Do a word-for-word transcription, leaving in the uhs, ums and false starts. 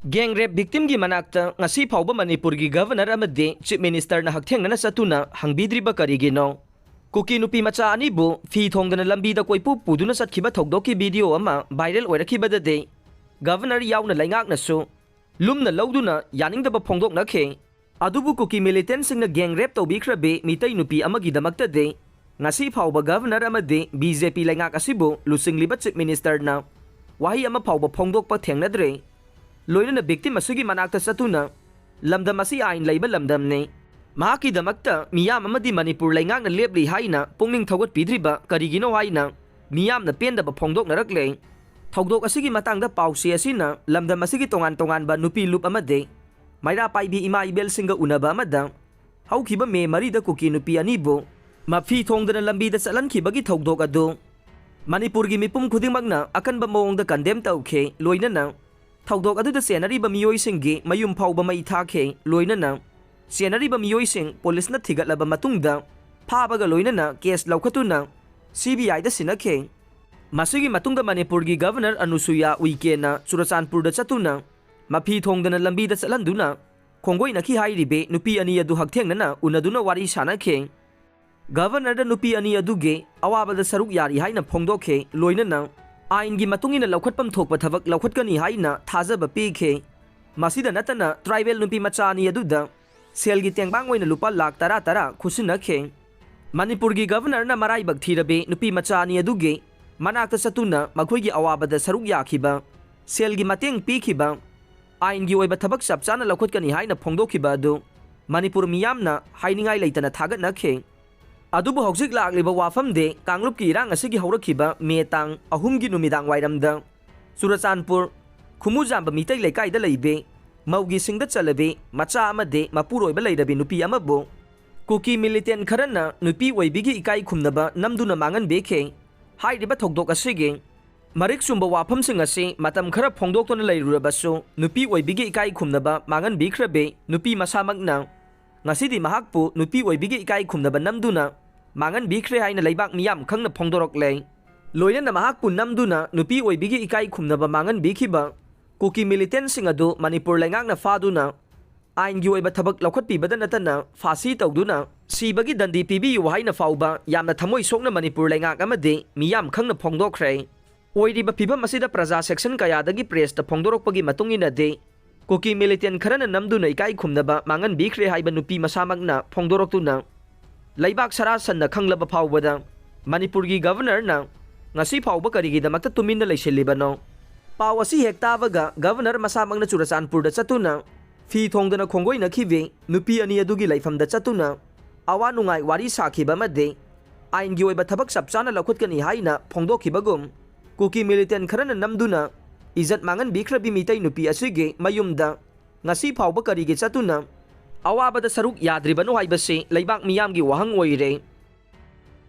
Gang rape victimꯒꯤ ꯃꯅꯥꯛꯇ ꯉꯁꯤ ꯐꯥꯎꯕ ꯃꯅꯤꯄꯨꯔꯒꯤ Governor ꯑꯃꯗꯤ Chief Ministerꯅ ꯍꯛꯊꯦꯡꯅꯅ ꯆꯠꯇꯨꯅ ꯍꯪꯕꯤꯗ꯭ꯔꯤꯕ ꯀꯔꯤꯒꯤꯅꯣ? ꯀꯨꯀꯤ ꯅꯨꯄꯤ ꯃꯆꯥ ꯑꯅꯤꯕꯨ ꯐꯤ ꯊꯣꯡꯗꯅ ꯂꯝꯕꯤꯗ ꯀꯣꯏꯄꯨ ꯄꯨꯗꯨꯅ ꯆꯠꯈꯤꯕ ꯊꯧꯗꯣꯛꯀꯤ video ꯑꯃ viral ꯑꯣꯏꯔꯛꯈꯤꯕꯗꯗꯤ Governor ꯌꯥꯎꯅ ꯂꯩꯉꯥꯛꯅꯁꯨ ꯂꯨꯝꯅ ꯂꯧꯗꯨꯅ ꯌꯥꯅꯤꯡꯗꯕ ꯐꯣꯡꯗꯣꯛꯅꯈꯤ꯫ ꯑꯗꯨꯕꯨ ꯀꯨꯀꯤ militantꯁꯤꯡꯅ gang rape ꯇꯧꯕꯤꯈ꯭ꯔꯕꯤ ꯃꯤꯇꯩ ꯅꯨꯄꯤ ꯑꯃꯒꯤꯗꯃꯛꯇꯗꯤ ꯉꯁꯤ ꯐꯥꯎꯕ Governor ꯑꯃꯗꯤ BJP ꯂꯩꯉꯥꯛ ꯑꯁꯤꯕꯨ ꯂꯨꯆꯤꯡꯂꯤꯕ Chief Ministerꯅ ꯋꯥꯍꯩ ꯑꯃ ꯐꯥꯎꯕ ꯐꯣꯡꯗꯣꯛꯄ ꯊꯦꯡꯅꯗ꯭ꯔꯦ꯫ ꯂꯣꯏꯅꯅ victim ꯑꯁꯤꯒꯤ ꯃꯅꯥꯛꯇ ꯆꯠꯇꯨꯅ ꯂꯝꯗꯝ ꯑꯁꯤ ꯑꯥꯏꯟ ꯂꯩꯕ ꯂꯝꯗꯝꯅꯤ, ꯃꯍꯥꯛꯀꯤꯗꯃꯛꯇ ꯃꯤꯌꯥꯝ ꯑꯃꯗꯤ ꯃꯅꯤꯄꯨꯔ ꯂꯩꯉꯥꯛꯅ ꯂꯦꯞꯂꯤ ꯍꯥꯏꯅ ꯄꯨꯛꯅꯤꯡ ꯊꯧꯒꯠꯄꯤꯗ꯭ꯔꯤꯕ ꯀꯔꯤꯒꯤꯅꯣ ꯍꯥꯏꯅ ꯃꯤꯌꯥꯝꯅ ꯄꯦꯟꯗꯕ ꯐꯣꯡꯗꯣꯛꯅꯔꯛꯂꯦ꯫ ꯊꯧꯗꯣꯛ ꯑꯁꯤꯒꯤ ꯃꯇꯥꯡꯗ ꯄꯥꯎꯆꯦ ꯑꯁꯤꯅ ꯂꯝꯗꯝ ꯑꯁꯤꯒꯤ ꯇꯣꯉꯥꯟ ꯇꯣꯉꯥꯟꯕ ꯅꯨꯄꯤ ꯂꯨꯞ ꯑꯃꯗꯤ ꯃꯩꯔꯥ ꯄꯥꯏꯕꯤ ꯏꯃꯥ ꯏꯕꯦꯜꯁꯤꯡꯒ ꯎꯅꯕ ꯑꯃꯗ ꯍꯧꯈꯤꯕ ꯃꯦ ꯃꯔꯤꯗ ꯀꯨꯀꯤ ꯅꯨꯄꯤ ꯑꯅꯤꯕꯨ ꯃꯐꯤ ꯊꯣꯡꯗꯅ ꯂꯝꯕꯤꯗ ꯆꯠꯍꯟꯈꯤꯕꯒꯤ ꯊꯧꯗꯣꯛ ꯑꯗꯨ ꯃꯅꯤꯄꯨꯔꯒꯤ ꯃꯤꯄꯨꯝ ꯈꯨꯗꯤꯡꯃꯛꯅ ꯑꯀꯟꯕ ꯃꯑꯣꯡꯗ condemn ꯇꯧꯈꯤ꯫ ꯂꯣꯏꯅꯅ ꯊꯧꯗꯣꯛ ꯑꯗꯨꯗ ꯆꯦꯟꯅꯔꯤꯕ ꯃꯤꯑꯣꯏꯁꯤꯡꯒꯤ ꯃꯌꯨꯝ ꯐꯥꯎꯕ ꯃꯩ ꯊꯥꯈꯤ꯫ ꯂꯣꯏꯅꯅ ꯆꯦꯟꯅꯔꯤꯕ ꯃꯤꯑꯣꯏꯁꯤꯡ ꯄꯨꯂꯤꯁꯅ ꯊꯤꯒꯠꯂꯕ ꯃꯇꯨꯡꯗ ꯐꯥꯕꯒ ꯂꯣꯏꯅꯅ case ꯂꯧꯈꯠꯇꯨꯅ CBIꯗ ꯁꯤꯟꯅꯈꯤ꯫ ꯃꯁꯤꯒꯤ ꯃꯇꯨꯡꯗ ꯃꯅꯤꯄꯨꯔꯒꯤ Governor ꯑꯅꯨꯁꯨꯌꯥ ꯎꯏꯀꯦꯅ ꯆꯨꯔꯆꯥꯟꯄꯨꯔꯗ ꯆꯠꯇꯨꯅ ꯃꯐꯤ ꯊꯣꯡꯗꯅ ꯂꯝꯕꯤꯗ ꯆꯠꯍꯟꯗꯨꯅ ꯈꯣꯡꯒꯣꯏꯅꯈꯤ ꯍꯥꯏꯔꯤꯕꯤ ꯅꯨꯄꯤ ꯑꯅꯤ ꯑꯗꯨ ꯍꯛꯊꯦꯡꯅꯅ ꯎꯅꯗꯨꯅ ꯋꯥꯔꯤ ꯁꯥꯅꯈꯤ꯫ Governorꯗ ꯅꯨꯄꯤ ꯑꯅꯤ ꯑꯗꯨꯒꯤ ꯑꯋꯥꯕꯗ ꯁꯔꯨꯛ ꯌꯥꯔꯤ ꯍꯥꯏꯅ ꯐꯣꯡꯗꯣꯛꯈꯤ꯫ ꯂꯣꯏꯅꯅ ꯑꯥꯏꯟꯒꯤ ꯃꯇꯨꯡ ꯏꯟꯅ ꯂꯧꯈꯠꯐꯝ ꯊꯣꯛꯄ ꯊꯕꯛ ꯂꯧꯈꯠꯀꯅꯤ ꯍꯥꯏꯅ ꯊꯥꯖꯕ ꯄꯤꯈꯤ꯫ ꯃꯁꯤꯗ ꯅꯠꯇꯅ tribal ꯅꯨꯄꯤ ꯃꯆꯥ ꯑꯅꯤ ꯑꯗꯨꯗ ꯁꯦꯜꯒꯤ ꯇꯦꯡꯕꯥꯡ ꯑꯣꯏꯅ ꯂꯨꯄꯥ ꯂꯥꯈ ꯇꯔꯥ ꯇꯔꯥ ꯈꯨꯠꯁꯤꯟꯅꯈꯤ꯫ ꯃꯅꯤꯄꯨꯔꯒꯤ Governorꯅ ꯃꯔꯥꯏꯕꯛ ꯊꯤꯔꯕꯤ ꯅꯨꯄꯤ ꯃꯆꯥ ꯑꯅꯤ ꯑꯗꯨꯒꯤ ꯃꯅꯥꯛꯇ ꯆꯠꯇꯨꯅ ꯃꯈꯣꯏꯒꯤ ꯑꯋꯥꯕꯗ ꯁꯔꯨꯛ ꯌꯥꯈꯤꯕ, ꯁꯦꯜꯒꯤ ꯃꯇꯦꯡ ꯄꯤꯈꯤꯕ, ꯑꯥꯏꯟꯒꯤ ꯑꯣꯏꯕ ꯊꯕꯛ ꯆꯞ ꯆꯥꯅ ꯂꯧꯈꯠꯀꯅꯤ ꯍꯥꯏꯅ ꯐꯣꯡꯗꯣꯛꯈꯤꯕ ꯑꯗꯨ ꯃꯅꯤꯄꯨꯔ ꯃꯤꯌꯥꯝꯅ ꯍꯥꯏꯅꯤꯡꯉꯥꯏ ꯂꯩꯇꯅ ꯊꯥꯒꯠꯅꯈꯤ꯫ ꯑꯗꯨꯕꯨ ꯍꯧꯖꯤꯛ ꯂꯥꯛꯂꯤꯕ ꯋꯥꯐꯝꯗꯤ ꯀꯥꯡꯂꯨꯞꯀꯤ ꯏꯔꯥꯡ ꯑꯁꯤꯒꯤ ꯍꯧꯔꯛꯈꯤꯕ ꯃꯦ ꯇꯥꯡ ꯑꯍꯨꯝꯒꯤ ꯅꯨꯃꯤꯗꯥꯡ ꯋꯥꯏꯔꯝꯗ ꯆꯨꯔꯆꯥꯟꯄꯨꯔ ꯈꯨꯃꯨꯖꯥꯝꯕ ꯃꯤꯇꯩ ꯂꯩꯀꯥꯏꯗ ꯂꯩꯕꯤ ꯃꯧꯒꯤ ꯁꯤꯡꯗ ꯆꯜꯂꯕꯤ ꯃꯆꯥ ꯑꯃꯗꯤ ꯃꯄꯨꯔꯣꯏꯕ ꯂꯩꯔꯕꯤ ꯅꯨꯄꯤ ꯑꯃꯕꯨ ꯀꯨꯀꯤ militant ꯈꯔꯅ ꯅꯨꯄꯤ ꯑꯣꯏꯕꯤꯒꯤ ꯏꯀꯥꯏ ꯈꯨꯝꯅꯕ ꯅꯝꯗꯨꯅ ꯃꯥꯡꯍꯟꯕꯤꯈꯤ꯫ ꯍꯥꯏꯔꯤꯕ ꯊꯧꯗꯣꯛ ꯑꯁꯤꯒꯤ ꯃꯔꯤꯛ ꯆꯨꯝꯕ ꯋꯥꯐꯝꯁꯤꯡ ꯑꯁꯤ ꯃꯇꯝ ꯈꯔ ꯐꯣꯡꯗꯣꯛꯇꯨꯅ ꯂꯩꯔꯨꯔꯕꯁꯨ, ꯅꯨꯄꯤ ꯑꯣꯏꯕꯤꯒꯤ ꯏꯀꯥꯏ ꯈꯨꯝꯅꯕ ꯃꯥꯡꯍꯟꯕꯤꯈ꯭ꯔꯕꯤ ꯅꯨꯄꯤ ꯃꯁꯥꯃꯛꯅ ꯉꯁꯤꯗꯤ ꯃꯍꯥꯛꯄꯨ ꯅꯨꯄꯤ ꯑꯣꯏꯕꯤꯒꯤ ꯏꯀꯥꯏ ꯈꯨꯝꯅꯕ ꯅꯝꯗꯨꯅ ꯃꯥꯡꯍꯟꯕꯤꯈ꯭ꯔꯦ ꯍꯥꯏꯅ ꯂꯩꯕꯥꯛ ꯃꯤꯌꯥꯝ ꯈꯪꯅ ꯐꯣꯡꯗꯣꯔꯛꯂꯦ꯫ ꯂꯣꯏꯅꯅ ꯃꯍꯥꯛꯄꯨ ꯅꯝꯗꯨꯅ ꯅꯨꯄꯤ ꯑꯣꯏꯕꯤꯒꯤ ꯏꯀꯥꯏ ꯈꯨꯝꯅꯕ ꯃꯥꯡꯍꯟꯕꯤꯈꯤꯕ ꯀꯨꯀꯤ ꯃꯤꯂꯤꯇꯦꯟꯁꯤꯡ ꯑꯗꯨ ꯃꯅꯤꯄꯨꯔ ꯂꯩꯉꯥꯛꯅ ꯐꯥꯗꯨꯅ ꯑꯥꯏꯟꯒꯤ ꯑꯣꯏꯕ ꯊꯕꯛ ꯂꯧꯈꯠꯄꯤꯕꯗ ꯅꯠꯇꯅ ꯐꯥꯁꯤ ꯇꯧꯗꯨꯅ ꯁꯤꯕꯒꯤ ꯗꯟꯗꯤ ꯄꯤꯕꯤꯌꯨ ꯍꯥꯏꯅ ꯐꯥꯎꯕ ꯌꯥꯝꯅ ꯊꯃꯣꯏ ꯁꯣꯛꯅ ꯃꯅꯤꯄꯨꯔ ꯂꯩꯉꯥꯛ ꯑꯃꯗꯤ ꯃꯤꯌꯥꯝ ꯈꯪꯅ ꯐꯣꯡꯗꯣꯛꯈ꯭ꯔꯦ꯫ ꯑꯣꯏꯔꯤꯕ ꯐꯤꯕꯝ ꯑꯁꯤꯗ ꯄ꯭ꯔꯖꯥ ꯁꯦꯛꯁꯟ ꯀꯌꯥꯗꯒꯤ ꯄ꯭ꯔꯦꯁꯇ ꯐꯣꯡꯗꯣꯔꯛꯄꯒꯤ ꯃꯇꯨꯡ ꯏꯟꯅꯗꯤ, ꯀꯨꯀꯤ ꯃꯤꯂꯤꯇꯦꯟ ꯈꯔꯅ ꯅꯝꯗꯨꯅ ꯏꯀꯥꯏ ꯈꯨꯝꯅꯕ ꯃꯥꯡꯍꯟꯕꯤꯈ꯭ꯔꯦ ꯍꯥꯏꯕ ꯅꯨꯄꯤ ꯃꯁꯥꯃꯛꯅ ꯐꯣꯡꯗꯣꯔꯛꯇꯨꯅ, ꯂꯩꯕꯥꯛ ꯁꯔꯥ ꯁꯟꯅ ꯈꯪꯂꯕ ꯐꯥꯎꯕꯗ ꯃꯅꯤꯄꯨꯔꯒꯤ ꯒꯚꯔꯅꯔꯅ ꯉꯁꯤ ꯐꯥꯎꯕ ꯀꯔꯤꯒꯤꯗꯃꯛꯇ ꯇꯨꯃꯤꯟꯅ ꯂꯩꯁꯤꯜꯂꯤꯕꯅꯣ? ꯄꯥꯎ ꯑꯁꯤ ꯍꯦꯛ ꯇꯥꯕꯒ ꯒꯚꯔꯅꯔ ꯃꯁꯥꯃꯛꯅ ꯆꯨꯔꯆꯥꯟꯄꯨꯔꯗ ꯆꯠꯇꯨꯅ ꯐꯤ ꯊꯣꯡꯗꯅ ꯈꯣꯡꯒꯣꯏꯅꯈꯤꯕꯤ ꯅꯨꯄꯤ ꯑꯅꯤ ꯑꯗꯨꯒꯤ ꯂꯩꯐꯝꯗ ꯆꯠꯇꯨꯅ ꯑꯋꯥ ꯅꯨꯡꯉꯥꯏ ꯋꯥꯔꯤ ꯁꯥꯈꯤꯕ ꯑꯃꯗꯤ ꯑꯥꯏꯟꯒꯤ ꯑꯣꯏꯕ ꯊꯕꯛ ꯆꯞ ꯆꯥꯅ ꯂꯧꯈꯠꯀꯅꯤ ꯍꯥꯏꯅ ꯐꯣꯡꯗꯣꯛꯈꯤꯕꯒꯨꯝ, ꯀꯨꯀꯤ ꯃꯤꯂꯤꯇꯦꯟ ꯈꯔꯅ ꯅꯝꯗꯨꯅ ꯏꯖꯠ ꯃꯥꯡꯍꯟꯕꯤꯈ꯭ꯔꯕꯤ ꯃꯤꯇꯩ ꯅꯨꯄꯤ ꯑꯁꯤꯒꯤ ꯃꯌꯨꯝꯗ ꯉꯁꯤ ꯐꯥꯎꯕ ꯀꯔꯤꯒꯤ ꯆꯠꯇꯨꯅ ꯑꯋꯥꯕꯗ ꯁꯔꯨꯛ ꯌꯥꯗ꯭ꯔꯤꯕꯅꯣ ꯍꯥꯏꯕꯁꯤ ꯂꯩꯕꯥꯛ ꯃꯤꯌꯥꯝꯒꯤ ꯋꯥꯍꯪ ꯑꯣꯏꯔꯦ꯫